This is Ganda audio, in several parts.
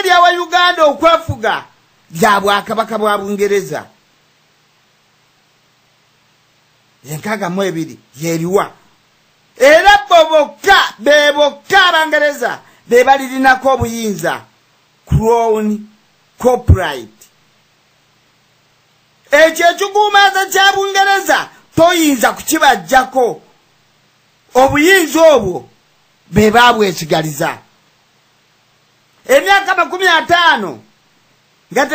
eryawa Uganda okwefuga lya Bwakabaka bwa Bungereza. 62 yeriwa. Era bo bokka be bokka Abangereza be balirinako obuyinza, Crown copyright. Ekyo ekikuumaza kya Bungereza toyinza kukibajjako, obuyinza obwo be babwesigaliza. Emyaka 50 nga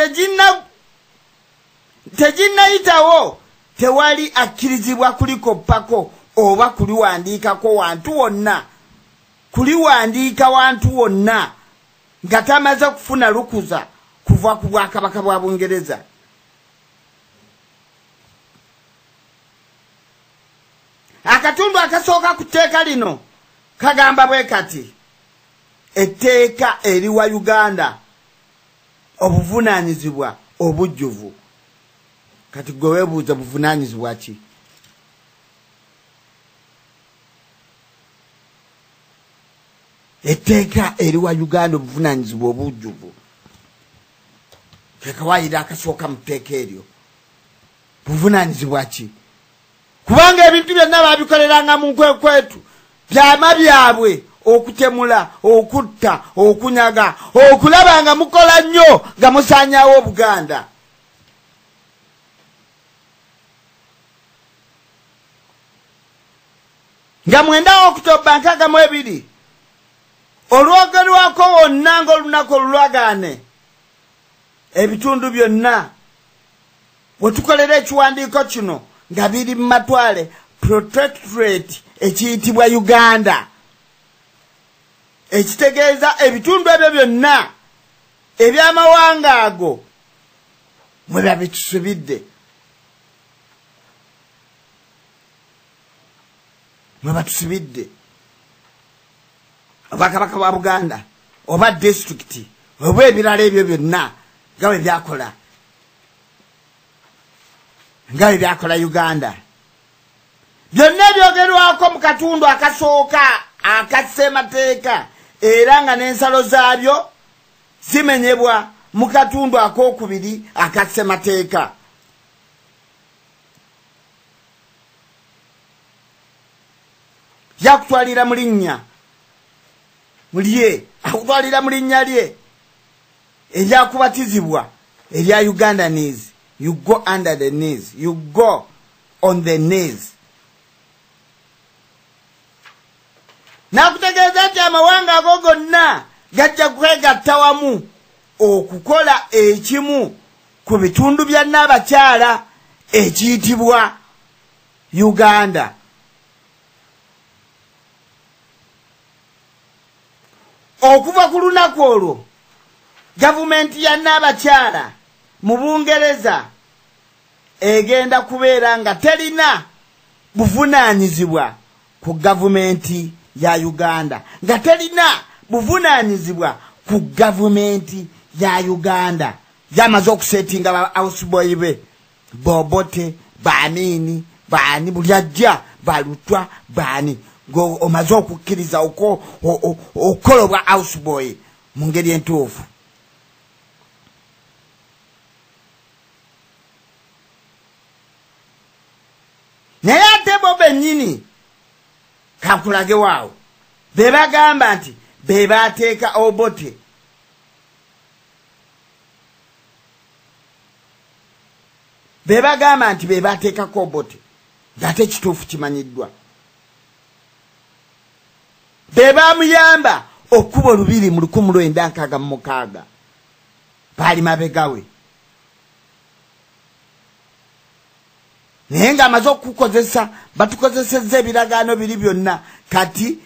teginnayitawo tewali akkirizibwa kulikoppako oba kuliwandiikako wantu wonna, kuliwandiika wantu wonna nga tamaze kufuna lukuza kuva ku Bwakabaka bwa Bungereza. Akatundu akasooka ku tteeka lino kagamba bwe kati: etteeka eriwa Uganda obuvunaanyizibwa obujjuvu. Kati gwe weebuuza buvunaanyizibwa ki? Etteeka eriwa Uganda obuvunaanyizibwa obujjuvu ke kawaayiro akasooka mu tteeka eryo. Buvunaanyizibwa ki? Kubanga ebintu byonna babikoleranga mu nkwekwetu, byama byabwe okutemula, okutta, okunyaga, okulaba nga mukola nnyo nga musaanyaawo Obuganda. Nga 9 Okutoba 62 olwogerwako wonna ng'olunaku olulwagaane ebitundu byonna we tukolera ekiwandiiko kino nga biri mu matwale protectorate ekiyitibwa Uganda, ekitegeeza ebitundu ebyo byonna eby'amawanga ago mwe babitusibidde, mwe batusibidde. Obwakabaka bwa Buganda oba disitulikiti oba ebirala ebyo byonna nga bwe byakola, nga bwe byakola Uganda. Byonna ebyogerwako mu katundu akasooka aka ssemateeka era nga n'ensalo zaabyo zimenyebwa mu katundu akookubiri aka ssemateeka. Yakutwalira mu linnya mulye, akutwalira mu linnya lye eryakubatizibwa erya Ugandanese. You go under the knees, you go on the knees. Nakutegeeza nti amawanga ago gonna gajja kwegatta wamu okukola ekimu ku bitundu bya Nnaabakyala ekiyitibwa Uganda. Okuva ku lunaku olwo gavumenti ya Nnaabakyala mu Bungereza egenda kubeera nga terina buvunaanyizibwa ku gavumenti ya Uganda, nga terina buvunaanyizibwa ku gavumenti ya Uganda. Yamaze okusetinga ba houseboy be Bobote, Baamini, baani buli ajja balutwa baani, omaze okukkiriza okukola obwa houseboy mu ngeri entuufu. Naye ate bo bennyini kankulage waawo be bagamba nti be bateeka Obote. Be bagamba nti be bateekako Obote ng'ate ekituufu kimanyiddwa. Be bamuyamba okuba olubiri mu 1966 baali mabegawe. Naye ng'amaze okukozesa, batukozesezza ebiragaano biri byonna, kati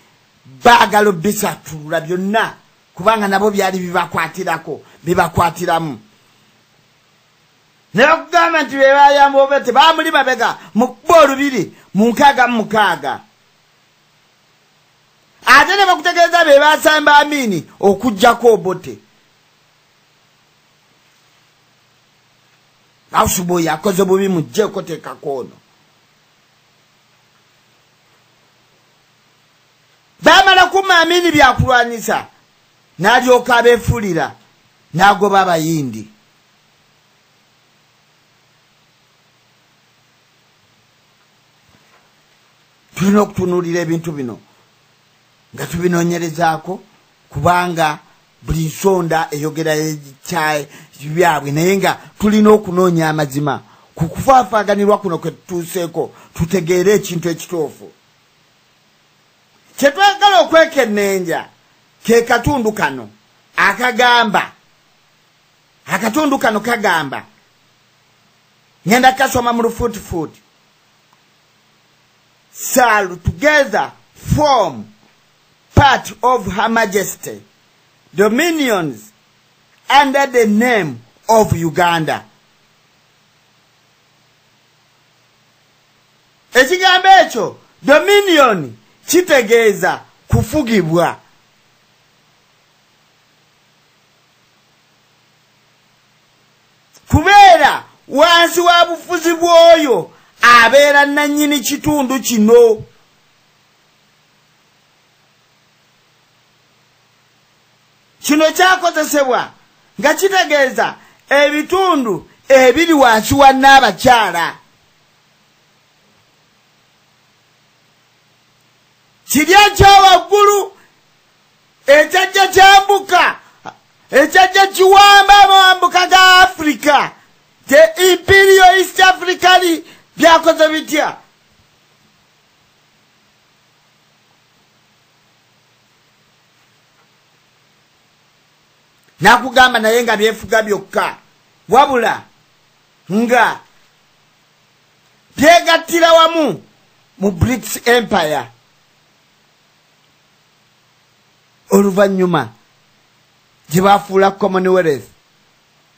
baagala obisatulula byonna kubanga nabo byali bibakwatirako, bibakwatiramu. Ne bakugamba nti be bayamba Obote, baamuli mabega mu kuba olubiri mu 66. Ate ne bakutegeeza be basamba Amini okuggyako Obote. Houseboy akoze bubi, muggyeko teekako ono. Baamala kumma Amini byakulwanyisa n'alyoka abeefuulira. N'agoba Abayindi. Tulina okutunuulira ebintu bino nga tubinoonyerezaako, kubanga buli nsonda eyogera byabwe, naye nga tulina okunoonya amazima ku kufaafaaganirwa kuno kwe tutuuseeko, tutegeere ekintu ekituufu. Kye twagala okwekenneenya ke katundu kano akagamba, akatundu kano kagamba, ngenda kasoma mu lufuutifuuti. Shall together form part of Her Majesty dominions under the name of Uganda. Ekigambo ekyo dominion kitegeeza kufugibwa. Kubeera wansi wa bufuzi bw'oyo abeera nannyini kitundu kino. Kino kyakozesebwa nga kitegeeza ebitundu ebiri wansi wa Nnaabakyala. Kiri ekyawaggulu ekyajja kyambuka, ekyajja kiwamba amambuka ga Africa, the Imperial East African, byakoze bitya? Nakugamba naye nga byefuga byokka, wabula nga byegattira wamu mu British Empire. Oluvannyuma gye bafuula Commonwealth.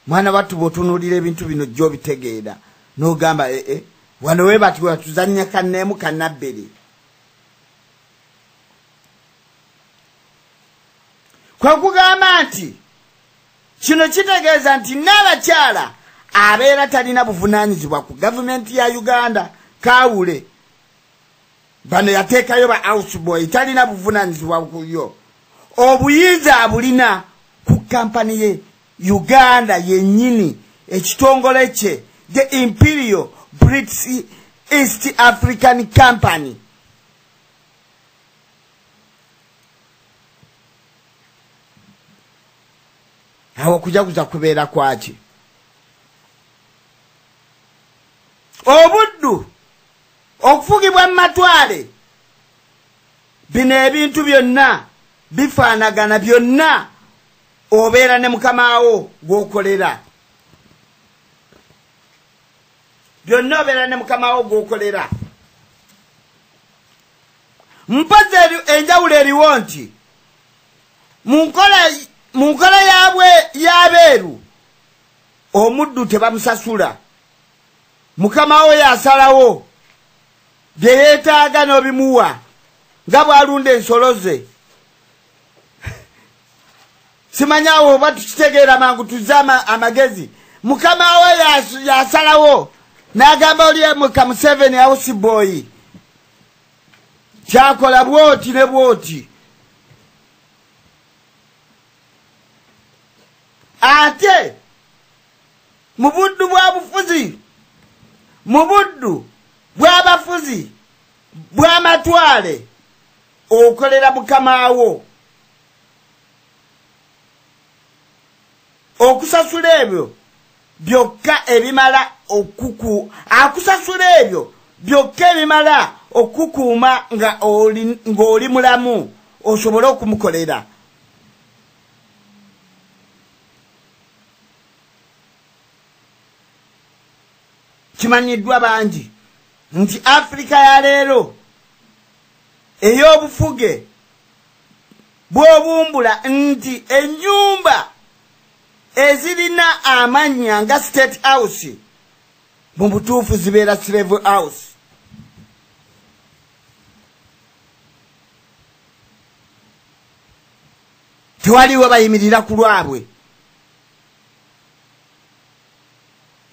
Mwana wattu bw'otunuulira ebintu bino gy'obitegeera n'ogamba ee wano we bati watuzannya kanneemu kannabbiri. Kwe kugamba nti kino kitegeeza nti n'abakyala abeera talina buvunaanyizibwa ku gavumenti ya Uganda. Kawule bano yateekayo ba houseboy, talina buvunaanyizibwa ku yo. Obuyinza abulina ku kampani ye Uganda yennyini, ekitongole kye the Imperial British East African Company. Awo okujaguza kubeera kwaki? Obuddu, okufugibwa mu matwale, bino ebintu byonna bifaanagana, byonna obeera ne mukamaawo gw'okolera, byonna obeera ne mukamaawo gw'okolera. Mpozi enjawulo eriwo nti mu nkola yaabwe y'abeeru omuddu tebamusasula, mukama we yasalawo bye yeetaaga n'obimuwa nga bw'alunda ensolo ze. Simanyawo oba tukitegeera mangu, tuzze amagezi. Mukama we yasalawo n'agamba oli muka Museveni houseboy kyakola bw'oti ne bw'oti. Ate mu buddu bwa bufuzi, mu buddu bw'abafuzi bw'amatwale, okolera mukamaawo okusasula ebyo byokka ebimala akusasula ebyo byokka ebimala okukuuma nga ng'oli mulamu osobole okumukolera. Kimanyiddwa bangi nti Afrika ya leero ey'obufuge bw'obumbula nti ennyumba ezirina amannya nga State House mu butuufu zibeera Slave House. Tewaliwo bayimirira ku lwabwe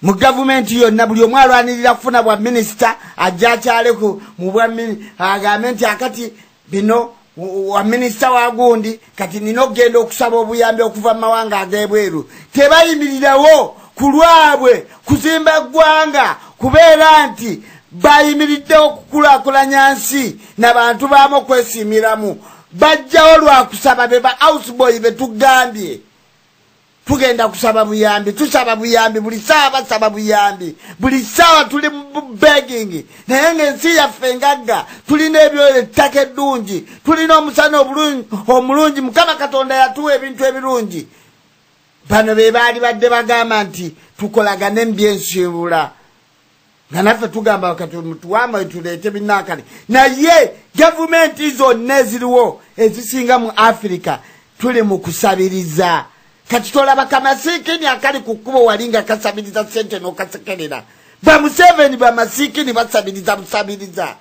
mu gavumenti yonna. Buli omu alwanirira kufuna bwa minisita, ajja akyaleku mu bwa agambe nti akati bino wa minisita wa gundi, kati nina okugenda okusaba obuyambi okuva mu mawanga ag'ebweru. Tebayimirirawo ku lwabwe kuzimba ggwanga, kubeera nti bayimiriddewo okukulaakulanya nsi n'abantu baamu okwesiimiramu. Bajjawo lwakusaba, be ba houseboy betugambye tugenda kusaba buyambi, tusaba buyambi buli ssaawa, basaba buyambi buli ssaawa, tuli mu begging. Naye ng'ensi yaffe ngagga, tulina ebyo, ettaka eddungi, tulina omusana omulungi, Mukama Katonda yatuwa ebintu ebirungi. Bano be baali badde bagamba nti tukolagane mu byensiibula, nga naffe tugamba kati mutuwama tuleete binnankane. Naye gavumenti zonna eziriwo ezisinga mu Afirika tuli mu kusabiriza. Kati tolaba kamasiikini akali ku kkubo wali nga kasabiriza sente n'okasekerera? Bamuseveni bamasiikini basabiriza busabiriza.